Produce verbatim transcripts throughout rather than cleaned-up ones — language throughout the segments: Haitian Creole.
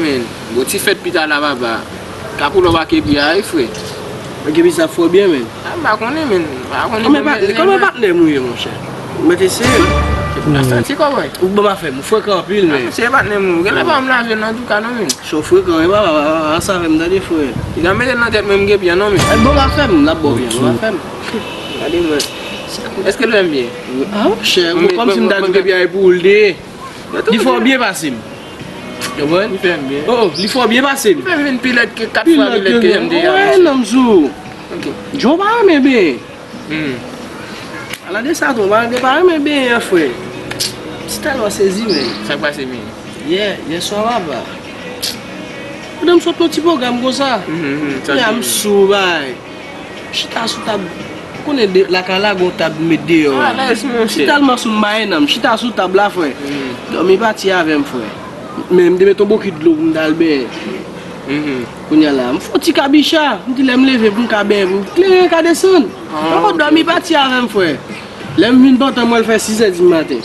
Men, bon, ti fèt pita la, papa. Ka pou lò pa kepi a, wi, frè. Men kepi sa fò byen, men. A, m pa konnen, men. M pa konnen. Kòman patnè m ou ye, monchè? Mwen te sere. Ou ban m afè m, ou frekan anpil, men. Se patnè m ou. Genlè pa m lave nan tou ka non, men. Cho frekan, e pa, pa, pa, pa sa fè m tande, frè. Li ka mete nan tèt mwen m gen pye non, men. E bon, pa fè m, l ap bon byen, bon, pa fè m. Gade mwen. Èske l fè m byen? A, monchè, kòmsi m ta di ke pye a e pou ou l te ye. Li fè w byen pase m. Konprann? Li fè m byen. Oh, li fè w byen pase m. Li fè m vin pi lèd ke kat fwa pi lèd ke m te ye a, monchè. Wè, nonm sou. Ok. Jan w pa renmen byen. Hmm. Ala de sa tou, mwen pa renmen benyen, frè. M tèlman sezi, men. Sa k pase, men? Yè, yè swa, papa. Pandan m sot nan ti pwogram konsa. Mhm, mhm, sa. Kounye a m sou, bay. M chita sou tab. Ou konnen de, lakay la, gon tab met deyò. A, alèz, monchè. M tèlman sou, m bay nan m. M chita sou tab la, frè. Mhm. Dòmi pati avè m, frè. Men m te met yon bokit dlo pou m t al benyen. Mhm. Kounye a la, m fè yon ti kabicha. M di lè m leve pou m ka benyen, pou m kleren ka desann. Ah, ok. Papa dòmi pati avè m, frè. Lè m vin pantan, m wè l fè sis è di maten.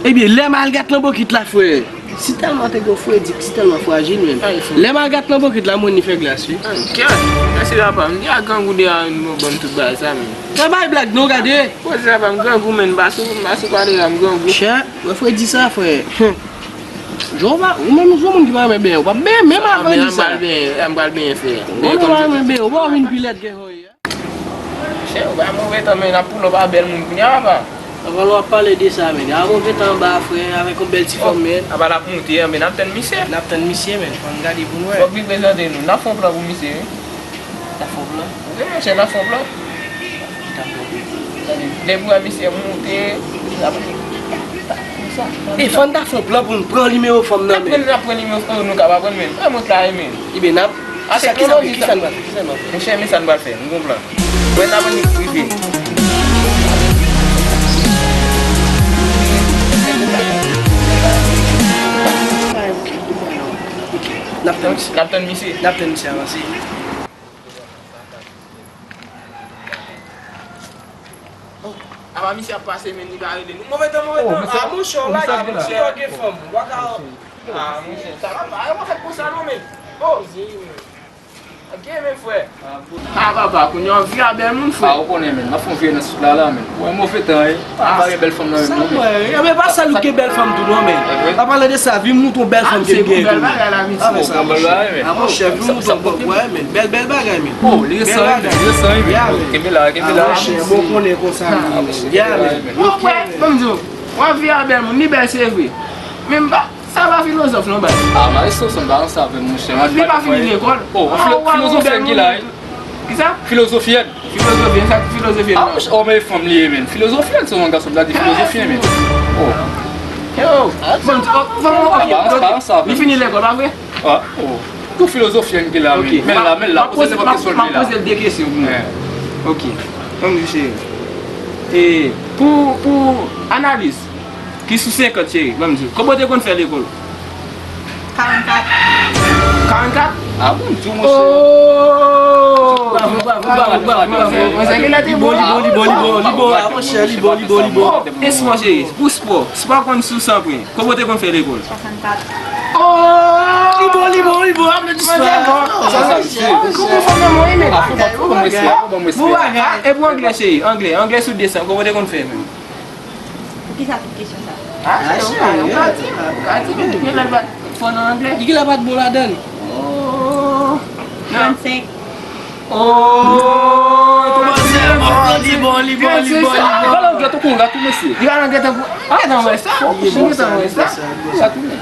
Ebyen, lè m al gate nan bokit la, frè. Si tèlman te gen fredi, si tèlman frajil menm. Ay, frè. Lè m al gate nan bokit la, m wè li fè glas, wi. Ay, kèt. Mèsi, papa. M di a grangou de a, nou ban m tout bagay sa, men. Pa bay blag, non, gade. Poze, papa, m grangou, men. M pa sou, m pa sou pale la, m grangou. Chè, wè fredi sa, frè. Jan w pa, ou menm, ou se yon moun ki pa renmen benyen, ou pa benyen, menm avan di sa. A, men, m pral benyen, m pral benyen, frè. Ou pa renmen benyen, ou pa vin pi lèd ke jan w ye a. Chè, ou bay move tan, men, n ap pull up a bèl moun kounye a, papa. Avan w ap pale de sa, men. A move tan anba, frè, avèk yon bèl ti fanm, men. Apa l ap moute, men, n ap tann misye. N ap tann misye, men. Fò n gade pou n wè. Fòk li prezante nou. N ap fè yon plan pou misye, wi. N ap fè yon plan? Wi, monchè, n ap fè yon plan. Depi w wè misye moute, l ap, e fò n ta fè yon plan pou n pran nimewo fanm nan, men. N ap pran, n ap pran nimewo fanm, nou ka pa pran l, men. Mwen monte la, men. Ebyen, n ap, sa, kisa, kisa n pral fè? Kisa n pral fè? Monchè, men sa n pral fè. Nou gon plan. Mwen, n ap annik rive. N ap tann misye. N ap tann misye. N ap tann misye avanse. Oh, apa misye ap pase, men li pa rele nou. Move tan, move tan. A, monchè, w lage, monchè, w gen fanm. W pa ka. A, monchè, sa va, pa, pa fèt konsa, non, men. Oh, ok, men, frè. A, papa, kounye a, w vye a bèl moun, frè. A, ou konnen, men. N ap fè yon vye nan sou la, la, men. Ou wè move tan, wi. Pa gen bèl fanm nan men nou, men. Sa m wè, e pa sèl ou ki gen bèl fanm tou non, men. An palan de sa, vin moutre yon bèl fanm ke m gen tou, men. A, se yon bèl bagay la, men. A, monchè, vin moutre yon bèl, wè, men. Bèl, bèl bagay, men. Oh, li resan, wi, men. Li resan, wi, men. Kenbe la, kenbe la. A, monchè, bon, konnen konsa, men. Ya, men. Bon, frè, ban m di w, w ap viv ak bèl moun, li bèl, se vre. Men m pa, sa pa filozòf, non, baz. A, maestro, sa m pa ansanm avè l, monchè. Li pa fini lekòl. Oh, filozofyèn ki la, wi. Kisa? Filozofyèn. Filozofyèn, sa ki filozofyèn, non? A, monchè, òm e fanm li ye, men. Filozofyèn, se yon gason, m ta di filozofyèn, men. Oh. Yo, bon, oh, fanm, ok, ok. Li fini lekòl, pa vre? A, oh. Tou filozofyèn ki la, men. Men la, men la, poze nenpòt kesyon li la. M ap poze l de kesyon pou mwen. Ok. Ban m di cheri. E, pou, pou analiz, ki sou senkant, cheri, ban m di. Konbyen w te konn fè lekòl? Karannkat. Karannkat? A bon, di w, monchè. Oh! Bravo, bravo, bravo, bravo, bravo. Monchè, genlè te bon. Li bon, li bon, li bon, li bon, li bon. A, monchè, li bon, li bon, li bon. Oh, espò, cheri, pou spò. Spò konn sou san pwen. Konbyen w te konn fè lekòl? Swasannkat. Oh! Li bon, li bon, li bon. Aplodisman. Sa, sa, sa. Koukou fanm nan mwen, men. A, fò ban, fò ban mwen se, fò ban mwen se. Bon bagay. A, e pou anglè, cheri? Anglè, anglè sou de san, konbyen w te konn fè, men? Poukisa tout kesyon sa? A, cheri, ou ka di, ou ka di, men, genlè l pa t fò nan anglè. Li genlè pa t bon ladan l. Oh. Trannsenk. Oh, li bon, li bon, li bon, li bon, li bon. Li pale anglè tankou yon gato, mesye. Li pale anglè tankou, a, non, men sa, li gentan wè sa. Sa tounen.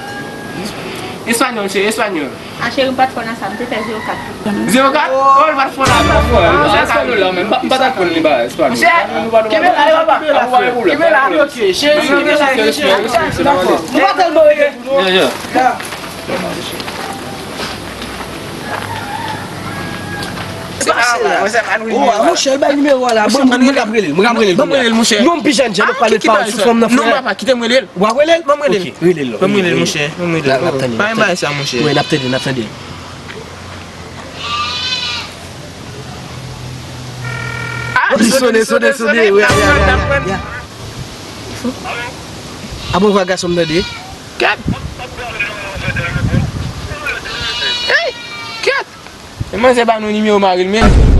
Espanyòl, cheri, espanyòl. A, cheri, m pa t fò nan sa, m te fè zewo kat tou. Zewo kat? Oh, li pa t fò nan sa. A, espanyòl la, men m pa, m pa t aprann li ba espanyòl. Monchè, kenbe la, e papa. Kenbe la. Ok, cheri, kenbe la, cheri. Nou pa tèlman rete pou nou. Yeah, yeah. Sa se la. Oh, a, monchè, bay nimewo a la. Bon, mwen, mwen k ap rele l, mwen k ap rele l. Ban m rele l, monchè. Non, m pi jèn, jèn, nou pale pa sou fanm nan, frè. Non, papa, kite m rele l. W ap rele l? Ban m rele l. Ok, rele l. Ban m rele l, monchè. Ban m rele l. Pa gen bagay sa, monchè. Wi, n ap tande, n ap tande. Li sonnen, sonnen, sonnen. Wi, wi, wi, wi. A bon, vwa gason m tande. Kèt. Men manzè ba nou nimewo mari l menm.